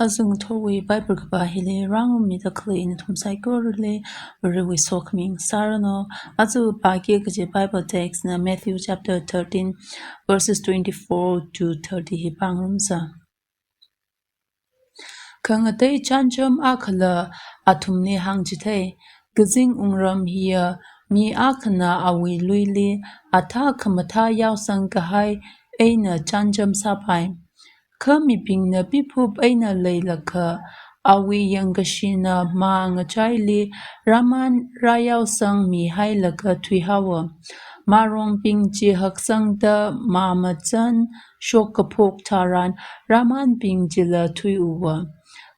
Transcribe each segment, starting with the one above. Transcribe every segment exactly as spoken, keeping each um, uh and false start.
Aja ngathorwui Bible kapā hili rāngarummida khalei nathum saikorali Varewui sokhami ngasāranu. Aja pāki kaji Bible text na Matthew chapter thirteen, verses twenty-four to thirty hi pāngarumsa. Khangatei chānjam akhala athumli hāngchithei, kazing wungram hiya mi akhana awui luili athā khamathā yaosang kahai eina chānjam sāpai. Kha mibingna piphup eina leilakha, awui yangkashina mā ngachaili rāman rāyaosang mihailaga thuihaowa. Mārongbing chi haksangda mā mazan shokkaphok tharan rāmanbing chila thuiuwa.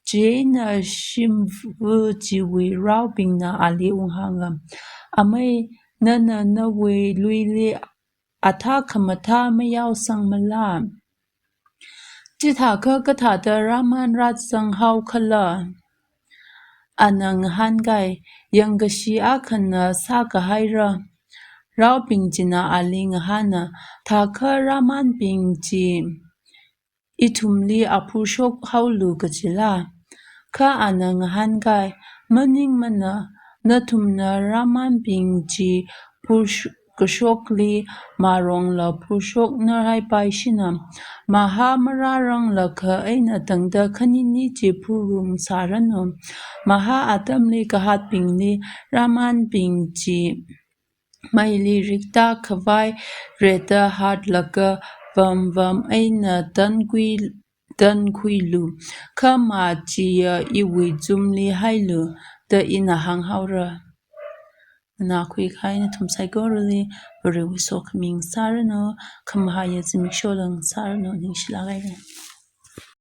Chieina shimva chiwui raobingna ali unghānga, Amei, nana nawui luili athā khamathā mayaosangmala? Chithākha kathāda rāman rāzanghaokhala? Ana ngahānkai, Yangkashi akhana sākahaira. Raobing china ali ngahāna, Thākha rāmanbing chi ithumli aphurshok haolu kajila? Kha ana ngahānkai, Maningmana, nathumna rāmanbing chi phursh-, kashokli mārongla phurshoknarhaipaishina. Mahā marāranglakha eina tangda khanini chi phurrumsāranu. Mahā atamli kahātbingli rāmanbing chi meili rikta khavai reda hātlaga vamvam eina tankhui, tankhuilu. Kha mā chiya iwui zumli hailu, da ina hānghaora. Nganākhui kahai nathum saikorali Varewui sokhami ngasāranu, khamahāya zimiksho ngasāranu, ningshilāk haira.